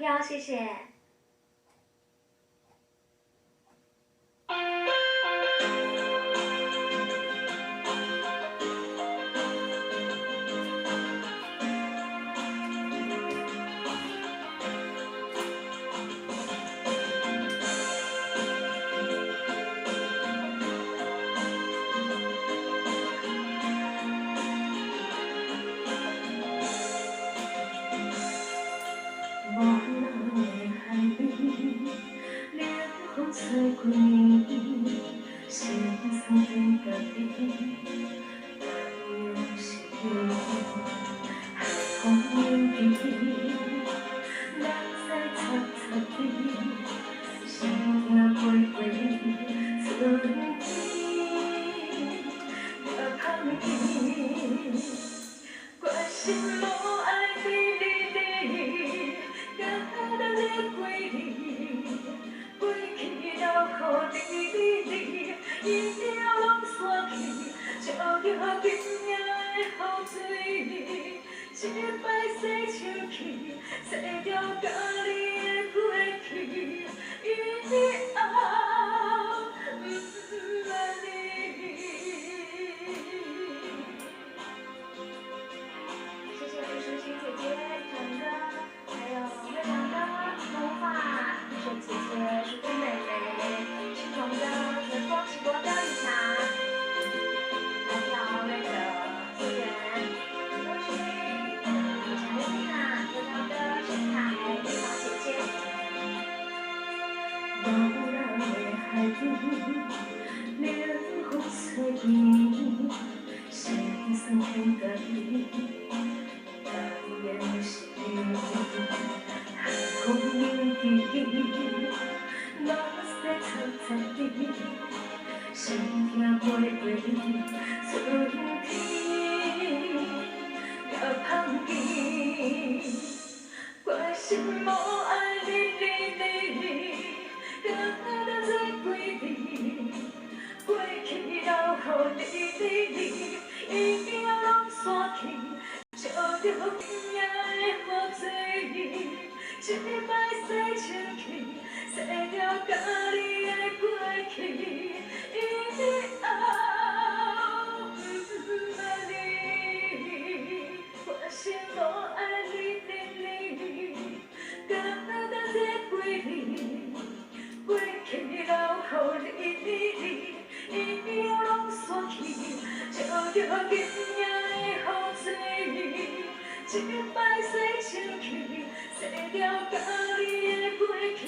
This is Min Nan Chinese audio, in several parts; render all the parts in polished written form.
票，謝謝。無人的海邊，冷風吹規暝，心酸變家己，太陽是你，海風扭起，目屎擦擦滴，心痛過過春天也芳去，決心無愛你你你，甲咱的過年，過去留予你你你，以後攏散去，照著今夜的雨水，一擺洗清氣，洗掉佮你的過去，以後毋捌你。謝謝李淑琴姐姐、成哥，還有會長哥、魔法、雪姐姐、淑珍妹妹、青龍哥、春風、喜波哥、雨霞，還有那個素媛、周勋、陳麗娜、波濤哥、沈凱、蜜桃姐姐。無人的海邊，冷風吹規暝，心酸變家己，太陽是你，海風扭起，目屎擦擦滴，心痛過過春天也芳去，決心無愛你你你，甲咱做規暝，過去留予你你你，以後攏散去，照著今夜的雨水，一擺洗清氣，洗掉佮你的過去，以後毋捌你，決心無愛你你你，甲咱做規暝，過去留予你你你，以後攏散去，照著今夜的雨水，一擺洗清氣，洗掉佮你的過去，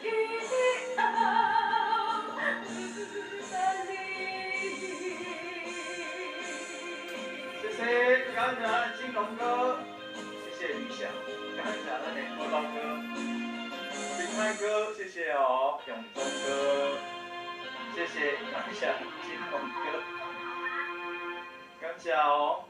以後毋捌你。謝謝，感謝金龍哥，謝謝理想，感謝咱的波濤哥，平泰哥，謝謝哦，永忠哥，謝謝，感謝金龍哥，感謝哦。